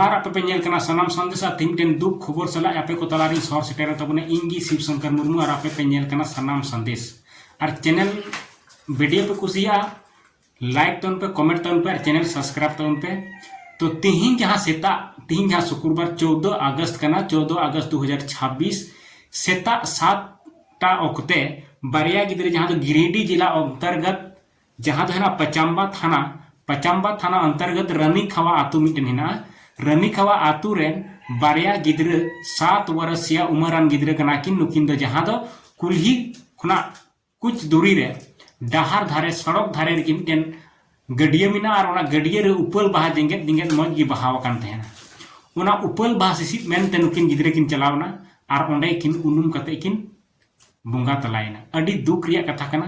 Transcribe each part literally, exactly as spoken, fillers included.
ᱟᱨ ᱟᱯᱮ ᱯᱮ ᱧᱮᱞ ᱠᱟᱱᱟ ᱥᱟᱱᱟᱢ ᱥᱟᱸᱫᱮᱥ᱾ ᱟᱨ ᱛᱮᱦᱮᱧ ᱢᱤᱫᱴᱮᱱ ᱫᱩᱠ ᱠᱷᱚᱵᱚᱨ ᱥᱟᱞᱟᱜ ᱟᱯᱮ ᱠᱚ ᱛᱟᱞᱟᱨᱤᱧ ᱥᱚᱦᱚᱨ ᱥᱮᱴᱮᱨᱮᱱ ᱛᱟᱵᱚᱱᱟ᱾ ᱤᱧ ᱜᱮ ᱥᱤᱵ ᱥᱚᱝᱠᱚᱨ ᱢᱩᱨᱢᱩ ᱟᱨ ᱟᱯᱮ ᱯᱮ ᱧᱮᱞ ᱠᱟᱱᱟ ᱥᱟᱱᱟᱢ ᱥᱟᱸᱫᱮᱥ᱾ ᱟᱨ ᱪᱮᱱᱮᱞ ᱵᱷᱤᱰᱤᱭᱳ ᱯᱮ ᱠᱩᱥᱤᱭᱟᱜᱼᱟ, ᱞᱟᱭᱤᱠ ᱛᱟᱵᱚᱱ ᱯᱮ, ᱠᱚᱢᱮᱱᱴ ᱛᱟᱵᱚᱱ ᱯᱮ ᱟᱨ ᱪᱮᱱᱮᱞ ᱥᱟᱵᱥᱠᱨᱟᱭᱤᱵ ᱛᱟᱵᱚᱱ ᱯᱮ᱾ ᱛᱚ ᱛᱤᱦᱤᱧ ᱡᱟᱦᱟᱸ ᱥᱮᱛᱟᱜ, ᱛᱤᱦᱤᱧ ᱡᱟᱦᱟᱸ ᱥᱩᱠᱨᱵᱟᱨ ᱪᱳᱫᱫᱳ ᱟᱜᱚᱥᱴ ᱠᱟᱱᱟ, ᱪᱳᱫᱫᱳ ᱟᱜᱚᱥᱴ ᱫᱩ ᱦᱟᱡᱟᱨ ᱪᱷᱟᱵᱵᱤᱥ, ᱥᱮᱛᱟᱜ ᱥᱟᱛ ᱴᱟ ᱚᱠᱛᱮ ᱵᱟᱨᱭᱟ ᱜᱤᱫᱽᱨᱟᱹ ᱡᱟᱦᱟᱸ ᱫᱚ ᱜᱤᱨᱤᱰᱤ ᱡᱮᱞᱟ ᱚᱱᱛᱚᱨᱜᱚᱛ ᱡᱟᱦᱟᱸ ᱫᱚ ᱦᱮᱱᱟᱜ ᱯᱟᱪᱟᱢᱵᱟ ᱛᱷᱟᱱᱟ, ᱯᱟᱪᱟᱢᱵᱟ ᱛᱷᱟᱱᱟ ᱚᱱᱛᱚᱨᱜᱚᱛ ᱨᱟᱱᱤ ᱠᱷᱟᱣᱟ ᱟᱛᱳ ᱢᱤᱫᱴᱮᱱ ᱦᱮᱱᱟᱜᱼᱟ᱾ ᱨᱟᱱᱤ ᱠᱷᱟᱣᱟ ᱟᱛᱳ ᱨᱮᱱ ᱵᱟᱨᱭᱟ ᱜᱤᱫᱽᱨᱟᱹ, ᱥᱟᱛ ᱵᱚᱨᱥᱤᱭᱟ ᱩᱢᱮᱨᱟᱱ ᱜᱤᱫᱽᱨᱟᱹ ᱠᱟᱱᱟ ᱠᱤᱱ ᱱᱩᱠᱤᱱ ᱫᱚ, ᱡᱟᱦᱟᱸ ᱫᱚ ᱠᱩᱞᱦᱤ ᱠᱷᱚᱱᱟᱜ ᱠᱩᱪ ᱫᱩᱨᱤ ᱨᱮ ᱰᱟᱦᱟᱨ ᱫᱷᱟᱨᱮ, ᱥᱚᱲᱚᱠ ᱫᱷᱟᱨᱮ ᱨᱮᱜᱮ ᱢᱤᱫᱴᱮᱱ ᱜᱟᱹᱰᱭᱟᱹ ᱢᱮᱱᱟᱜᱼᱟ ᱟᱨ ᱚᱱᱟ ᱜᱟᱹᱰᱭᱟᱹ ᱨᱮ ᱩᱯᱟᱹᱞ ᱵᱟᱦᱟ ᱡᱮᱜᱮᱫ ᱡᱮᱜᱮᱫ ᱢᱚᱡᱽ ᱜᱮ ᱵᱟᱦᱟᱣ ᱟᱠᱟᱱ ᱛᱟᱦᱮᱱᱟ᱾ ᱚᱱᱟ ᱩᱯᱟᱹᱞ ᱵᱟᱦᱟ ᱥᱤᱥᱤᱫ ᱢᱮᱱᱛᱮ ᱱᱩᱠᱤᱱ ᱜᱤᱫᱽᱨᱟᱹ ᱠᱤᱱ ᱪᱟᱞᱟᱣ ᱮᱱᱟ ᱟᱨ ᱚᱸᱰᱮ ᱠᱤᱱ ᱩᱱᱩᱢ ᱠᱟᱛᱮ ᱠᱤᱱ ᱵᱚᱸᱜᱟ ᱛᱟᱞᱟᱭᱮᱱᱟ᱾ ᱟᱹᱰᱤ ᱫᱩᱠ ᱨᱮᱭᱟᱜ ᱠᱟᱛᱷᱟ ᱠᱟᱱᱟ᱾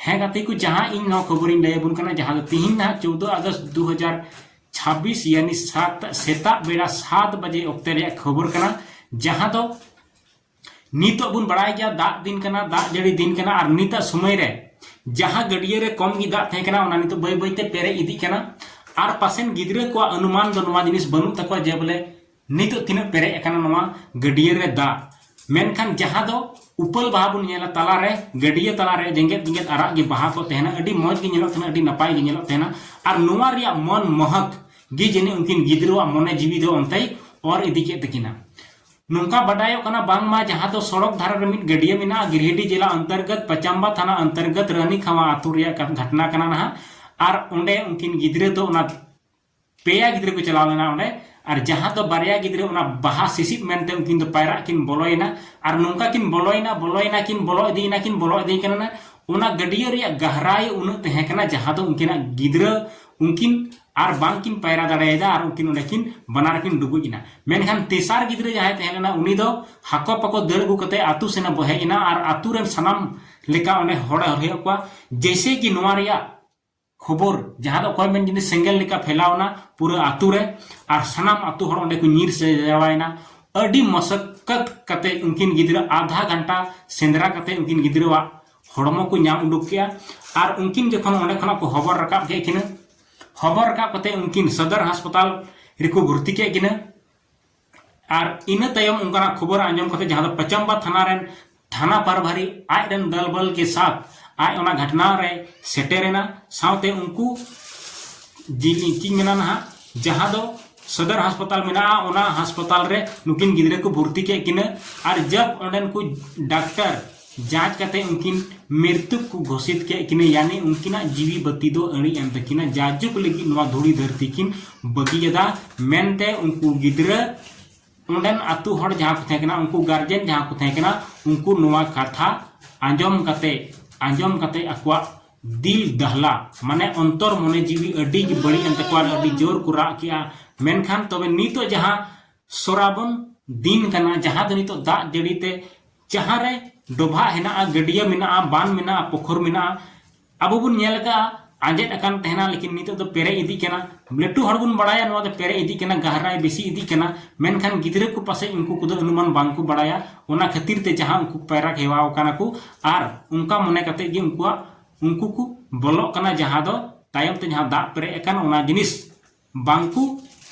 ᱦᱮᱸ ᱜᱟᱛᱮ ᱠᱚ, ᱡᱟᱦᱟᱸ ᱤᱧ ᱱᱚᱣᱟ ᱠᱷᱚᱵᱚᱨᱤᱧ ᱞᱟᱹᱭ ᱟᱵᱚᱱ ᱠᱟᱱᱟ, ᱡᱟᱦᱟᱸ ᱫᱚ ᱛᱤᱦᱤᱧ ᱱᱟᱦᱟᱜ ᱪᱳᱫᱫᱳ ᱟᱜᱚᱥᱴ ᱫᱩ ᱦᱟᱡᱟᱨ ᱪᱷᱟᱵᱵᱤᱥ, ᱭᱟᱱᱤ ᱥᱟᱛ, ᱥᱮᱛᱟᱜ ᱵᱮᱲᱟ ᱥᱟᱛ ᱵᱟᱡᱮ ᱚᱠᱛᱮ ᱨᱮᱭᱟᱜ ᱠᱷᱚᱵᱚᱨ ᱠᱟᱱᱟ, ᱡᱟᱦᱟᱸ ᱫᱚ ᱱᱤᱛᱚᱜ ᱵᱚᱱ ᱵᱟᱲᱟᱭ ᱜᱮᱭᱟ ᱫᱟᱜ ᱫᱤᱱ ᱠᱟᱱᱟ, ᱫᱟᱜ ᱡᱟᱹᱲᱤ ᱫᱤᱱ ᱠᱟᱱᱟ, ᱟᱨ ᱱᱤᱛᱟᱜ ᱥᱚᱢᱚᱭ ᱨᱮ ᱡᱟᱦᱟᱸ ᱜᱟᱹᱰᱭᱟᱹ ᱨᱮ ᱠᱚᱢ ᱜᱮ ᱫᱟᱜ ᱛᱟᱦᱮᱸ ᱠᱟᱱᱟ, ᱚᱱᱟ ᱱᱤᱛᱚᱜ ᱵᱟᱹᱭ ᱵᱟᱹᱭᱛᱮ ᱯᱮᱨᱮᱡ ᱤᱫᱤᱜ ᱠᱟᱱᱟ᱾ ᱟᱨ ᱯᱟᱥᱮᱱ ᱜᱤᱫᱽᱨᱟᱹ ᱠᱚᱣᱟᱜ ᱚᱱᱩᱢᱟᱱ ᱫᱚ ᱱᱚᱣᱟ ᱡᱤᱱᱤᱥ ᱵᱟᱹᱱᱩᱜ ᱛᱟᱠᱚᱣᱟ ᱡᱮ ᱵᱚᱞᱮ ᱱᱤᱛᱚᱜ ᱛᱤᱱᱟᱹᱜ ᱯᱮᱨᱮᱡ ᱟᱠᱟᱱᱟ ᱱᱚᱣᱟ ᱜᱟᱹᱰᱭᱟᱹ ᱨᱮ ᱫᱟᱜ᱾ ᱢᱮᱱᱠᱷᱟᱱ ᱡᱟᱦᱟᱸ ᱫᱚ ᱩᱯᱟᱹᱞ ᱵᱟᱦᱟ ᱵᱚᱱ ᱧᱮᱞᱟ ᱛᱟᱞᱟᱨᱮ, ᱜᱟᱹᱰᱭᱟᱹ ᱛᱟᱞᱟᱨᱮ ᱡᱮᱜᱮᱫ ᱡᱮᱜᱮᱫ ᱟᱨᱟᱜ ᱜᱮ ᱵᱟᱦᱟ ᱠᱚ ᱛᱟᱦᱮᱱᱟ, ᱟᱹᱰᱤ ᱢᱚᱡᱽ ᱜᱮ ᱧᱮᱞᱚᱜ ᱛᱟᱦᱮᱱᱟ, ᱟᱹᱰᱤ ᱱᱟᱯᱟᱭ ᱜᱮ ᱧᱮᱞᱚᱜ ᱛᱟᱦᱮᱱᱟ᱾ ᱟᱨ ᱱᱚᱣᱟ ᱨᱮᱭᱟᱜ ᱢᱚᱱ ᱢᱚᱦᱚᱠ ᱜᱮ ᱡᱟᱹᱱᱤᱡ ᱩᱱᱠᱤᱱ ᱜᱤᱫᱽᱨᱟᱹᱣᱟᱜ ᱢᱚᱱᱮ ᱡᱤᱣᱤ ᱫᱚ ᱚᱱᱛᱮᱭ ᱚᱨ ᱤᱫᱤ ᱠᱮᱫ ᱛᱟᱹᱠᱤᱱᱟ᱾ ᱱᱚᱝᱠᱟ ᱵᱟᱰᱟᱭᱚᱜ ᱠᱟᱱᱟ ᱵᱟᱝᱢᱟ ᱡᱟᱦᱟᱸ ᱫᱚ ᱥᱚᱲᱚᱠ ᱫᱷᱟᱨᱮ ᱨᱮ ᱢᱤᱫ ᱜᱟᱹᱰᱭᱟᱹ ᱢᱮᱱᱟᱜᱼᱟ, ᱜᱤᱨᱤᱰᱤ ᱡᱮᱞᱟ ᱚᱱᱛᱚᱨᱜᱚᱛ ᱯᱟᱪᱟᱢᱵᱟ ᱛᱷᱟᱱᱟ ᱚᱱᱛᱚᱨᱜᱚᱛ ᱨᱟᱱᱤ ᱠᱷᱟᱣᱟ ᱟᱛᱳ ᱨᱮᱭᱟᱜ ᱠᱟ-, ᱜᱷᱚᱴᱱᱟ ᱠᱟᱱᱟ ᱱᱟᱦᱟᱜ᱾ ᱟᱨ ᱚᱸᱰᱮ ᱩᱱᱠᱤᱱ ᱜᱤᱫᱽᱨᱟᱹ ᱫᱚ ᱚᱱᱟ ᱯᱮᱭᱟ ᱜᱤᱫᱽᱨᱟᱹ ᱠᱚ ᱪᱟᱞᱟᱣ ᱞᱮᱱᱟ ᱚᱸᱰᱮ, ᱟᱨ ᱡᱟᱦᱟᱸ ᱫᱚ ᱵᱟᱨᱭᱟ ᱜᱤᱫᱽᱨᱟᱹ ᱚᱱᱟ ᱵᱟᱦᱟ ᱥᱤᱥᱤᱫ ᱢᱮᱱᱛᱮ ᱩᱱᱠᱤᱱ ᱫᱚ ᱯᱟᱭᱨᱟᱜ ᱠᱤᱱ ᱵᱚᱞᱚᱭᱮᱱᱟ, ᱟᱨ ᱱᱚᱝᱠᱟ ᱠᱤᱱ ᱵᱚᱞᱚᱭᱮᱱᱟ, ᱵᱚᱞᱚᱭᱮᱱᱟ ᱠᱤᱱ, ᱵᱚᱞᱚ ᱤᱫᱤᱭᱮᱱᱟ ᱠᱤᱱ, ᱵᱚᱞᱚ ᱤᱫᱤᱭᱮᱱᱟ᱾ ᱚᱱᱟ ᱜᱟᱹᱰᱭᱟᱹ ᱨᱮᱭᱟᱜ ᱜᱟᱦᱨᱟᱭ ᱩᱱᱟᱹᱜ ᱛᱟᱦᱮᱸ ᱠᱟᱱᱟ ᱡᱟᱦᱟᱸ ᱫᱚ ᱩᱱᱠᱤᱱᱟᱜ ᱜᱤᱫᱽᱨᱟᱹ ᱩᱱᱠᱤᱱ ᱟᱨ ᱵᱟᱝ ᱠᱤᱱ ᱯᱟᱭᱨᱟ ᱫᱟᱲᱮᱭᱟᱫᱟ, ᱟᱨ ᱩᱱᱠᱤᱱ ᱚᱸᱰᱮ ᱠᱤᱱ ᱵᱟᱱᱟᱨ ᱠᱤᱱ ᱰᱩᱵᱩᱡ ᱮᱱᱟ᱾ ᱢᱮᱱᱠᱷᱟᱱ ᱛᱮᱥᱟᱨ ᱜᱤᱫᱽᱨᱟᱹ ᱡᱟᱦᱟᱸᱭ ᱛᱟᱦᱮᱸ ᱞᱮᱱᱟ ᱩᱱᱤ ᱫᱚ ᱦᱟᱠᱚ ᱯᱟᱠᱚ ᱫᱟᱹᱲ ᱟᱹᱜᱩ ᱠᱟᱛᱮ ᱟᱹᱛᱩ ᱥᱮᱱ ᱮ ᱦᱮᱡ ᱮᱱᱟ, ᱟᱨ ᱟᱹᱛᱩ ᱨᱮᱱ ᱥᱟᱱᱟᱢ ᱞᱮᱠᱟ ᱚᱸᱰᱮ ᱦᱚᱲᱮ ᱦᱚᱦᱚᱭᱮᱫ ᱠᱚᱣᱟ, ᱡᱮᱭᱥᱮ ᱠᱤ ᱱᱚᱣᱟ ᱨᱮᱭᱟᱜ ᱠᱷᱚᱵᱚᱨ, ᱡᱟᱦᱟᱸ ᱫᱚ ᱚᱠᱚᱭ ᱢᱮᱱ ᱡᱤᱱᱤᱥ ᱥᱮᱸᱜᱮᱞ ᱞᱮᱠᱟ ᱯᱷᱮᱞᱟᱣ ᱮᱱᱟ ᱯᱩᱨᱟᱹ ᱟᱛᱳ ᱨᱮ, ᱟᱨ ᱥᱟᱱᱟᱢ ᱟᱛᱳ ᱦᱚᱲ ᱚᱸᱰᱮ ᱠᱚ ᱧᱤᱨ ᱥᱟᱡᱟᱣᱟᱭᱮᱱᱟ᱾ ᱟᱹᱰᱤ ᱢᱚᱥᱚᱠᱠᱚᱛ ᱠᱟᱛᱮ ᱩᱱᱠᱤᱱ ᱜᱤᱫᱽᱨᱟᱹ ᱟᱫᱷᱟ ᱜᱷᱚᱱᱴᱟ ᱥᱮᱸᱫᱽᱨᱟ ᱠᱟᱛᱮ ᱩᱱᱠᱤᱱ ᱜᱤᱫᱽᱨᱟᱹᱣᱟᱜ ᱦᱚᱲᱢᱚ ᱠᱚ ᱧᱟᱢ ᱩᱰᱩᱠ ᱠᱮᱜᱼᱟ᱾ ᱟᱨ ᱩᱱᱠᱤᱱ ᱡᱚᱠᱷᱚᱱ ᱚᱸᱰᱮ ᱠᱷᱚᱱᱟᱜ ᱠᱚ ᱦᱚᱵᱚᱨ ᱨᱟᱠᱟᱵ ᱠᱮᱫ ᱠᱤᱱᱟ, ᱦᱚᱵᱚᱨ ᱨᱟᱠᱟᱵ ᱠᱟᱛᱮ ᱩᱱᱠᱤᱱ ᱥᱚᱫᱚᱨ ᱦᱟᱥᱯᱟᱛᱟᱞ ᱨᱮᱠᱚ ᱵᱷᱚᱨᱛᱤ ᱠᱮᱫ ᱠᱤᱱᱟ᱾ ᱟᱨ ᱤᱱᱟᱹ ᱛᱟᱭᱚᱢ ᱚᱱᱠᱟᱱᱟᱜ ᱠᱷᱚᱵᱚᱨ ᱟᱸᱡᱚᱢ ᱠᱟᱛᱮ ᱡᱟᱦᱟᱸ ᱫᱚ ᱯᱟᱪᱟᱢᱵᱟ ᱛᱷᱟᱱᱟ ᱨᱮᱱ ᱛᱷᱟᱱᱟ ᱯᱨᱟᱵᱷᱟᱨᱤ ᱟᱡ ᱨᱮᱱ ᱫᱟᱞᱵᱚᱞ ᱠᱮ ᱥᱟᱛᱷ ᱟᱡ ᱚᱱᱟ ᱜᱷᱚᱴᱱᱟ ᱨᱮ ᱥᱮᱴᱮᱨᱮᱱᱟ, ᱥᱟᱶᱛᱮ ᱩᱱᱠᱩ ᱡᱤ-, ᱪᱮᱫ ᱤᱧ ᱢᱮᱱᱟ ᱱᱟᱦᱟᱜ, ᱡᱟᱦᱟᱸ ᱫᱚ ᱥᱚᱫᱚᱨ ᱦᱟᱥᱯᱟᱛᱟᱞ ᱢᱮᱱᱟᱜᱼᱟ, ᱚᱱᱟ ᱦᱟᱥᱯᱟᱛᱟᱞ ᱨᱮ ᱱᱩᱠᱤᱱ ᱜᱤᱫᱽᱨᱟᱹ ᱠᱚ ᱵᱷᱚᱨᱛᱤ ᱠᱮᱫ ᱠᱤᱱᱟᱹ᱾ ᱟᱨ ᱡᱟᱵ ᱚᱸᱰᱮᱱ ᱠᱚ ᱰᱟᱠᱛᱟᱨ ᱡᱟᱸᱪ ᱠᱟᱛᱮ ᱩᱱᱠᱤᱱ ᱢᱨᱤᱛᱩᱠ ᱠᱚ ᱜᱷᱳᱥᱤᱛ ᱠᱮᱫ ᱠᱤᱱᱟᱹ, ᱭᱟᱱᱤ ᱩᱱᱠᱤᱱᱟᱜ ᱡᱤᱣᱤ ᱵᱟᱹᱛᱤ ᱫᱚ ᱟᱹᱬᱤᱡ ᱮᱱ ᱛᱟᱹᱠᱤᱱᱟ, ᱡᱟᱭᱡᱩᱜᱽ ᱞᱟᱹᱜᱤᱫ ᱱᱚᱣᱟ ᱫᱷᱩᱲᱤ ᱫᱷᱟᱹᱨᱛᱤ ᱠᱤᱱ ᱵᱟᱹᱜᱤ ᱠᱮᱫᱟ ᱢᱮᱱᱛᱮ ᱩᱱᱠᱩ ᱜᱤᱫᱽᱨᱟᱹ, ᱚᱸᱰᱮᱱ ᱟᱹᱛᱩ ᱦᱚᱲ ᱡᱟᱦᱟᱸ ᱠᱚ ᱛᱟᱦᱮᱸ ᱠᱟᱱᱟ, ᱩᱱᱠᱩ ᱜᱟᱨᱡᱮᱱ ᱡᱟᱦᱟᱸ ᱠᱚ ᱛᱟᱦᱮᱸ ᱠᱟᱱᱟ, ᱩᱱᱠᱩ ᱱᱚᱣᱟ ᱠᱟᱛᱷᱟ ᱟᱸᱡᱚᱢ ᱠᱟᱛᱮ, ᱟᱸᱡᱚᱢ ᱠᱟᱛᱮ ᱟᱠᱚᱣᱟᱜ ᱫᱤᱞ ᱫᱟᱦᱞᱟ, ᱢᱟᱱᱮ ᱚᱱᱛᱚᱨ ᱢᱚᱱᱮ ᱡᱤᱣᱤ ᱟᱹᱰᱤ ᱜᱮ ᱵᱟᱹᱲᱤᱡ ᱮᱱ ᱛᱟᱠᱚᱣᱟ ᱟᱨ ᱟᱹᱰᱤ ᱡᱳᱨ ᱠᱚ ᱨᱟᱜ ᱠᱮᱜᱼᱟ᱾ ᱢᱮᱱᱠᱷᱟᱱ ᱛᱚᱵᱮ ᱱᱤᱛᱚᱜ ᱡᱟᱦᱟᱸ ᱥᱚᱨᱟᱵᱚᱱ ᱫᱤᱱ ᱠᱟᱱᱟ, ᱡᱟᱦᱟᱸ ᱫᱚ ᱱᱤᱛᱚᱜ ᱫᱟᱜ ᱡᱟᱹᱲᱤ ᱛᱮ ᱡᱟᱦᱟᱸ ᱨᱮ ᱰᱚᱵᱷᱟᱜ ᱦᱮᱱᱟᱜᱼᱟ, ᱜᱟᱹᱰᱭᱟᱹ ᱢᱮᱱᱟᱜᱼᱟ, ᱵᱟᱱ ᱢᱮᱱᱟᱜᱼᱟ, ᱯᱩᱠᱷᱩᱨ ᱢᱮᱱᱟᱜᱼᱟ, ᱟᱵᱚ ᱵᱚᱱ ᱧᱮᱞ ᱟᱠᱟᱫᱼᱟ ᱟᱸᱡᱮᱫ ᱟᱠᱟᱱ ᱛᱟᱦᱮᱱᱟ, ᱞᱮᱠᱤᱱ ᱱᱤᱛᱚᱜ ᱫᱚ ᱯᱮᱨᱮᱡ ᱤᱫᱤᱜ ᱠᱟᱱᱟ᱾ ᱞᱟᱹᱴᱩ ᱦᱚᱲ ᱵᱚᱱ ᱵᱟᱲᱟᱭᱟ ᱱᱚᱣᱟ ᱫᱚ ᱯᱮᱨᱮᱡ ᱤᱫᱤᱜ ᱠᱟᱱᱟ, ᱜᱟᱦᱨᱟᱭ ᱵᱮᱥᱤ ᱤᱫᱤᱜ ᱠᱟᱱᱟ, ᱢᱮᱱᱠᱷᱟᱱ ᱜᱤᱫᱽᱨᱟᱹ ᱠᱚ ᱯᱟᱥᱮᱡ ᱩᱱᱠᱩ ᱠᱚᱫᱚ ᱚᱱᱩᱢᱟᱱ ᱵᱟᱝ ᱠᱚ ᱵᱟᱲᱟᱭᱟ᱾ ᱚᱱᱟ ᱠᱷᱟᱹᱛᱤᱨ ᱛᱮ ᱡᱟᱦᱟᱸ ᱩᱱᱠᱩ ᱯᱟᱭᱨᱟ ᱦᱮᱣᱟ ᱟᱠᱟᱱᱟ ᱠᱚ ᱟᱨ ᱚᱱᱠᱟ ᱢᱚᱱᱮ ᱠᱟᱛᱮ ᱜᱮ ᱩᱱᱠᱩᱣᱟᱜ, ᱩᱱᱠᱩ ᱠᱚ ᱵᱚᱞᱚᱜ ᱠᱟᱱᱟ, ᱡᱟᱦᱟᱸ ᱫᱚ ᱛᱟᱭᱚᱢ ᱛᱮ ᱡᱟᱦᱟᱸ ᱫᱟᱜ ᱯᱮᱨᱮᱡ ᱟᱠᱟᱱ ᱚᱱᱟ ᱡᱤᱱᱤᱥ ᱵᱟᱝ ᱠᱚ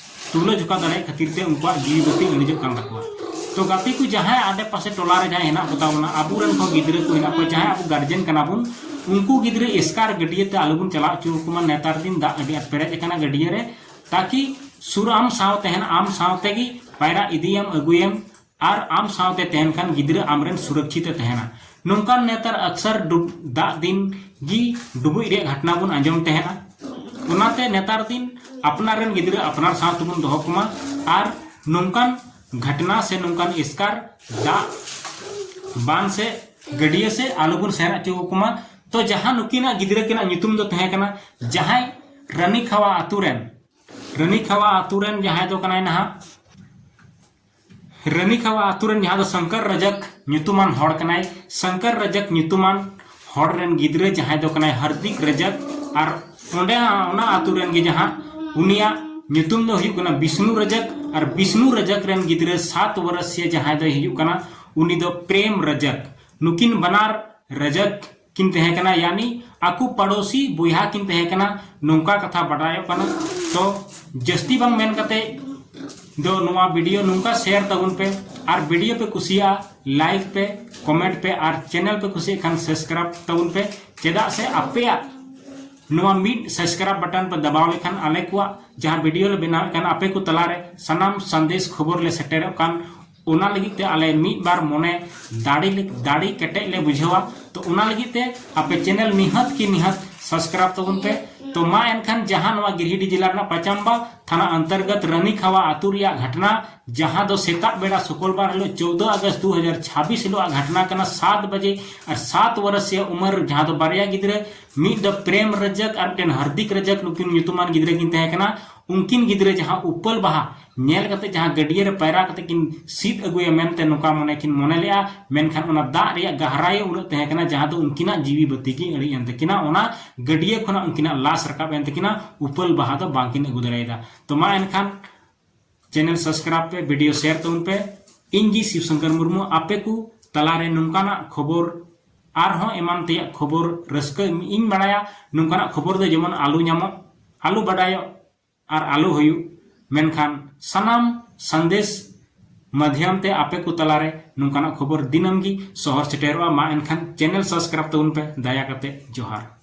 ᱛᱩᱞᱟᱹ ᱡᱚᱠᱷᱟ ᱫᱟᱲᱮᱭᱟᱜ ᱠᱷᱟᱹᱛᱤᱨ ᱛᱮ ᱩᱱᱠᱩᱣᱟᱜ ᱡᱤᱣᱤ ᱵᱟᱹᱛᱤ ᱤᱬᱤᱡᱚᱜ ᱠᱟᱱ ᱛᱟᱠᱚᱣᱟ᱾ ᱛᱚ ᱜᱟᱛᱮ ᱠᱚ, ᱡᱟᱦᱟᱸᱭ ᱟᱰᱮ ᱯᱟᱥᱮ ᱴᱚᱞᱟ ᱨᱮ ᱡᱟᱦᱟᱸᱭ ᱦᱮᱱᱟᱜ ᱠᱚᱛᱟ ᱵᱚᱱᱟ, ᱟᱵᱚᱨᱮᱱ ᱦᱚᱸ ᱜᱤᱫᱽᱨᱟᱹ ᱠᱚ ᱦᱮᱱᱟᱜ ᱠᱚᱣᱟ, ᱡᱟᱦᱟᱸᱭ ᱟᱵᱚ ᱜᱟᱨᱡᱮᱱ ᱠᱟᱱᱟ ᱵᱚᱱ, ᱩᱱᱠᱩ ᱜᱤᱫᱽᱨᱟᱹ ᱮᱥᱠᱟᱨ ᱜᱟᱹᱰᱭᱟᱹ ᱛᱮ ᱟᱞᱚ ᱵᱚᱱ ᱪᱟᱞᱟᱣ ᱦᱚᱪᱚ ᱟᱠᱚ ᱢᱟ᱾ ᱱᱮᱛᱟᱨ ᱫᱤᱱ ᱫᱟᱜ ᱟᱹᱰᱤ ᱟᱸᱴ ᱯᱮᱨᱮᱡ ᱟᱠᱟᱱᱟ ᱜᱟᱹᱰᱭᱟᱹ ᱨᱮ, ᱛᱟᱠᱤ ᱥᱩᱨ ᱟᱢ ᱥᱟᱶ ᱛᱟᱦᱮᱱ, ᱟᱢ ᱥᱟᱶ ᱛᱮᱜᱮ ᱯᱟᱭᱨᱟ ᱤᱫᱤᱭᱟᱢ, ᱟᱹᱜᱩᱭᱟᱢ, ᱟᱨ ᱟᱢ ᱥᱟᱶᱛᱮ ᱛᱟᱦᱮᱱ ᱠᱷᱟᱱ ᱜᱤᱫᱽᱨᱟᱹ ᱟᱢᱨᱮᱱ ᱥᱩᱨᱚᱠᱪᱷᱤᱛ ᱮ ᱛᱟᱦᱮᱱᱟ᱾ ᱱᱚᱝᱠᱟᱱ ᱱᱮᱛᱟᱨ ᱟᱠᱥᱟᱨ ᱰᱩᱵ-, ᱫᱟᱜ ᱫᱤᱱ ᱜᱮ ᱰᱩᱵᱩᱡ ᱨᱮᱭᱟᱜ ᱜᱷᱚᱴᱱᱟ ᱵᱚᱱ ᱟᱸᱡᱚᱢ ᱛᱟᱦᱮᱱᱟ᱾ ᱚᱱᱟᱛᱮ ᱱᱮᱛᱟᱨ ᱫᱤᱱ ᱟᱯᱱᱟᱨ ᱨᱮᱱ ᱜᱤᱫᱽᱨᱟᱹ ᱟᱯᱱᱟᱨ ᱥᱟᱶ ᱛᱮᱵᱚᱱ ᱫᱚᱦᱚ ᱠᱚᱢᱟ ᱟᱨ ᱱᱚᱝᱠᱟᱱ ᱜᱷᱚᱴᱱᱟ ᱥᱮ ᱱᱚᱝᱠᱟᱱ ᱮᱥᱠᱟᱨ ᱫᱟᱜ ᱵᱟᱱ ᱥᱮ ᱜᱟᱹᱰᱭᱟᱹ ᱥᱮ ᱟᱞᱚᱵᱚᱱ ᱥᱮᱱ ᱦᱚᱪᱚ ᱟᱠᱚ ᱢᱟ᱾ ᱛᱚ ᱡᱟᱦᱟᱸ ᱱᱩᱠᱤᱱᱟᱜ ᱜᱤᱫᱽᱨᱟᱹ ᱠᱤᱱᱟᱜ ᱧᱩᱛᱩᱢ ᱫᱚ ᱛᱟᱦᱮᱸ ᱠᱟᱱᱟ, ᱡᱟᱦᱟᱸᱭ ᱨᱟᱱᱤᱠᱷᱟᱣᱟ ᱟᱛᱳ ᱨᱮᱱ, ᱨᱟᱱᱤᱠᱷᱟᱣᱟ ᱟᱛᱳ ᱨᱮᱱ ᱡᱟᱦᱟᱸᱭ ᱫᱚ ᱠᱟᱱᱟᱭ ᱱᱟᱦᱟᱜ, ᱨᱟᱱᱤᱠᱷᱟᱣᱟ ᱟᱛᱳ ᱨᱮᱱ ᱡᱟᱦᱟᱸ ᱫᱚ ᱥᱚᱝᱠᱚᱨ ᱨᱟᱡᱟᱠ ᱧᱩᱛᱩᱢᱟᱱ ᱦᱚᱲ ᱠᱟᱱᱟᱭ, ᱥᱚᱝᱠᱚᱨ ᱨᱟᱡᱟᱠ ᱧᱩᱛᱩᱢᱟᱱ ᱦᱚᱲ ᱨᱮᱱ ᱜᱤᱫᱽᱨᱟᱹ ᱡᱟᱦᱟᱸᱭ ᱫᱚ ᱠᱟᱱᱟᱭ ᱦᱟᱨᱫᱤᱠ ᱨᱟᱡᱟᱠ, ᱟᱨ ᱚᱸᱰᱮ ᱚᱱᱟ ᱟᱛᱳ ᱨᱮᱱ ᱜᱮ ᱡᱟᱦᱟᱸ ᱩᱱᱤᱭᱟᱜ ᱧᱩᱛᱩᱢ ᱫᱚ ᱦᱩᱭᱩᱜ ᱠᱟᱱᱟ ᱵᱤᱥᱱᱩ ᱨᱟᱡᱟᱠ, ᱟᱨ ᱵᱤᱥᱱᱩ ᱨᱟᱡᱟᱠ ᱨᱮᱱ ᱜᱤᱫᱽᱨᱟᱹ ᱥᱟᱛ ᱵᱚᱨᱥᱤᱭᱟ ᱡᱟᱦᱟᱸᱭ ᱫᱚᱭ ᱦᱩᱭᱩᱜ ᱠᱟᱱᱟ ᱩᱱᱤ ᱫᱚ ᱯᱨᱮᱢ ᱨᱟᱡᱟᱠ᱾ ᱱᱩᱠᱤᱱ ᱵᱟᱱᱟᱨ ᱨᱟᱡᱟᱠ ᱠᱤᱱ ᱛᱟᱦᱮᱸ ᱠᱟᱱᱟ, ᱭᱟᱱᱤ ᱟᱠᱚ ᱯᱟᱲᱳᱥᱤ ᱵᱚᱭᱦᱟ ᱠᱤᱱ ᱛᱟᱦᱮᱸ ᱠᱟᱱᱟ, ᱱᱚᱝᱠᱟ ᱠᱟᱛᱷᱟ ᱵᱟᱰᱟᱭᱚᱜ ᱠᱟᱱᱟ᱾ ᱛᱚ ᱡᱟᱹᱥᱛᱤ ᱵᱟᱝ ᱢᱮᱱ ᱠᱟᱛᱮ ᱫᱚ ᱱᱚᱣᱟ ᱵᱷᱤᱰᱤᱭᱳ ᱱᱚᱝᱠᱟ ᱥᱮᱭᱟᱨ ᱛᱟᱵᱚᱱ ᱯᱮ, ᱟᱨ ᱵᱷᱤᱰᱤᱭᱳ ᱯᱮ ᱠᱩᱥᱤᱭᱟᱜᱼᱟ, ᱞᱟᱭᱤᱠ ᱯᱮ, ᱠᱚᱢᱮᱱᱴ ᱯᱮ, ᱟᱨ ᱪᱮᱱᱮᱞ ᱯᱮ ᱠᱩᱥᱤᱭᱟᱜ ᱠᱷᱟᱱ ᱥᱟᱵᱥᱠᱨᱟᱭᱤᱵ ᱛᱟᱵᱚᱱ ᱯᱮ᱾ ᱪᱮᱫᱟᱜ ᱥᱮ ᱟᱯᱮᱭᱟᱜ ᱱᱚᱣᱟ ᱢᱤᱫ ᱥᱟᱵᱥᱠᱨᱟᱭᱤᱵ ᱵᱟᱴᱚᱱ ᱯᱮ ᱫᱟᱵᱟᱣ ᱞᱮᱠᱷᱟᱱ ᱟᱞᱮ ᱠᱚᱣᱟᱜ ᱡᱟᱦᱟᱸ ᱵᱷᱤᱰᱤᱭᱳ ᱞᱮ ᱵᱮᱱᱟᱣᱮᱫ ᱠᱟᱱ, ᱟᱯᱮ ᱠᱚ ᱛᱟᱞᱟᱨᱮ ᱥᱟᱱᱟᱢ ᱥᱟᱸᱫᱮᱥ ᱠᱷᱚᱵᱚᱨ ᱞᱮ ᱥᱮᱴᱮᱨᱚᱜ ᱠᱟᱱ, ᱚᱱᱟ ᱞᱟᱹᱜᱤᱫ ᱛᱮ ᱟᱞᱮ ᱢᱤᱫ ᱵᱟᱨ ᱢᱚᱱᱮ ᱫᱟᱲᱮ ᱞᱮ- ᱫᱟᱲᱮ ᱠᱮᱴᱮᱡ ᱞᱮ ᱵᱩᱡᱷᱟᱹᱣᱟ᱾ ᱛᱚ ᱚᱱᱟ ᱞᱟᱹᱜᱤᱫ ᱛᱮ ᱟᱯᱮ ᱪᱮᱱᱮᱞ ᱱᱤᱦᱟᱹᱛ ᱠᱤ ᱱᱤᱦᱟᱹᱛ ᱥᱟᱵᱥᱠᱨᱟᱭᱤᱵ ᱛᱟᱵᱚᱱ ᱯᱮ᱾ ᱛᱚ ᱢᱟ ᱮᱱᱠᱷᱟᱱ ᱡᱟᱦᱟᱸ ᱱᱚᱣᱟ ᱜᱤᱨᱤᱰᱤ ᱡᱮᱞᱟ ᱨᱮᱱᱟᱜ ᱯᱟᱪᱟᱢᱵᱟ ᱛᱷᱟᱱᱟ ᱚᱱᱛᱚᱨᱜᱚᱛ ᱨᱟᱱᱤᱠᱷᱟᱣᱟ ᱟᱹᱛᱩ ᱨᱮᱭᱟᱜ ᱜᱷᱚᱴᱱᱟ, ᱡᱟᱦᱟᱸ ᱫᱚ ᱥᱮᱛᱟᱜ ᱵᱮᱲᱟ ᱥᱩᱠᱚᱞᱵᱟᱨ ᱦᱤᱞᱳᱜ ᱪᱳᱫᱽᱫᱳ ᱟᱜᱚᱥᱴ ᱫᱩ ᱦᱟᱡᱟᱨ ᱪᱷᱟᱵᱵᱤᱥ ᱦᱤᱞᱳᱜ ᱟᱜ ᱜᱷᱚᱴᱱᱟ ᱠᱟᱱᱟ᱾ ᱥᱟᱛ ᱵᱟᱡᱮ ᱟᱨ ᱥᱟᱛ ᱵᱚᱨᱥᱤᱭᱟ ᱩᱢᱮᱨ, ᱡᱟᱦᱟᱸ ᱫᱚ ᱵᱟᱨᱭᱟ ᱜᱤᱫᱽᱨᱟᱹ, ᱢᱤᱫ ᱫᱚ ᱯᱨᱮᱢ ᱨᱟᱡᱟᱠ ᱟᱨ ᱢᱤᱫᱴᱮᱱ ᱦᱟᱨᱫᱤᱠ ᱨᱟᱡᱟᱠ, ᱱᱩᱠᱤᱱ ᱧᱩᱛᱩᱢᱟᱱ ᱜᱤᱫᱽᱨᱟᱹ ᱠᱤᱱ ᱛᱟᱦᱮᱸ ᱠᱟᱱᱟ᱾ ᱩᱱᱠᱤᱱ ᱜᱤᱫᱽᱨᱟᱹ ᱡᱟᱦᱟᱸ ᱩᱯᱟᱹᱞ ᱵᱟᱦᱟ ᱧᱮᱞ ᱠᱟᱛᱮ ᱡᱟᱦᱟᱸ ᱜᱟᱹᱰᱭᱟᱹ ᱨᱮ ᱯᱟᱭᱨᱟ ᱠᱟᱛᱮ ᱠᱤᱱ ᱥᱤᱫ ᱟᱹᱜᱩᱭᱟ ᱢᱮᱱᱛᱮ ᱱᱚᱝᱠᱟ ᱢᱚᱱᱮ ᱠᱤᱱ ᱢᱚᱱᱮ ᱞᱮᱜᱼᱟ, ᱢᱮᱱᱠᱷᱟᱱ ᱚᱱᱟ ᱫᱟᱜ ᱨᱮᱭᱟᱜ ᱜᱟᱦᱨᱟᱭ ᱩᱱᱟᱹᱜ ᱛᱟᱦᱮᱸ ᱠᱟᱱᱟ ᱡᱟᱦᱟᱸ ᱫᱚ ᱩᱱᱠᱤᱱᱟᱜ ᱡᱤᱣᱤ ᱵᱟᱹᱛᱤ ᱜᱮ ᱟᱹᱲᱤᱡ ᱮᱱ ᱛᱟᱹᱠᱤᱱᱟ᱾ ᱚᱱᱟ ᱜᱟᱹᱰᱭᱟᱹ ᱠᱷᱚᱱᱟᱜ ᱩᱱᱠᱤᱱᱟᱜ ᱞᱟᱥ ᱨᱟᱠᱟᱵ ᱮᱱ ᱛᱟᱹᱠᱤᱱᱟ, ᱩᱯᱟᱹᱞ ᱵᱟᱦᱟ ᱫᱚ ᱵᱟᱝᱠᱤᱱ ᱟᱹᱜᱩ ᱫᱟᱲᱮᱭᱟᱫᱟ᱾ ᱛᱚ ᱢᱟ ᱮᱱᱠᱷᱟᱱ ᱪᱮᱱᱮᱞ ᱥᱟᱵᱥᱠᱨᱟᱭᱤᱵ ᱯᱮ, ᱵᱷᱤᱰᱤᱭᱳ ᱥᱮᱭᱟᱨ ᱛᱟᱵᱚᱱ ᱯᱮ᱾ ᱤᱧ ᱜᱮ ᱥᱤᱵ ᱥᱚᱝᱠᱚᱨ ᱢᱩᱨᱢᱩ᱾ ᱟᱯᱮ ᱠᱚ ᱛᱟᱞᱟᱨᱮ ᱱᱚᱝᱠᱟᱱᱟᱜ ᱠᱷᱚᱵᱚᱨ, ᱟᱨᱦᱚᱸ ᱮᱢᱟᱱ ᱛᱮᱭᱟᱜ ᱠᱷᱚᱵᱚᱨ, ᱨᱟᱹᱥᱠᱟᱹ ᱤᱧ ᱵᱟᱲᱟᱭᱟ, ᱱᱚᱝᱠᱟᱱᱟᱜ ᱠᱷᱚᱵᱚᱨ ᱫᱚ ᱡᱮᱢᱚᱱ ᱟᱞᱚ ᱧᱟᱢᱚᱜ, ᱟᱞᱚ ᱵᱟᱰᱟᱭᱚᱜ ᱟᱨ ᱟᱞᱚ ᱦᱩᱭᱩᱜ, ᱢᱮᱱᱠᱷᱟᱱ ᱥᱟᱱᱟᱢ ᱥᱟᱸᱫᱮᱥ ᱢᱟᱫᱷᱭᱟᱢ ᱛᱮ ᱟᱯᱮ ᱠᱚ ᱛᱟᱞᱟᱨᱮ ᱱᱚᱝᱠᱟᱱᱟᱜ ᱠᱷᱚᱵᱚᱨ ᱫᱤᱱᱟᱹᱢ ᱜᱮ ᱥᱚᱦᱚᱨ ᱥᱮᱴᱮᱨᱚᱜᱼᱟ᱾ ᱢᱟ ᱮᱱᱠᱷᱟᱱ ᱪᱮᱱᱮᱞ ᱥᱟᱵᱥᱠᱨᱟᱭᱤᱵ ᱛᱟᱵᱚᱱ ᱯᱮ, ᱫᱟᱭᱟ ᱠᱟᱛᱮ᱾ ᱡᱚᱦᱟᱨ᱾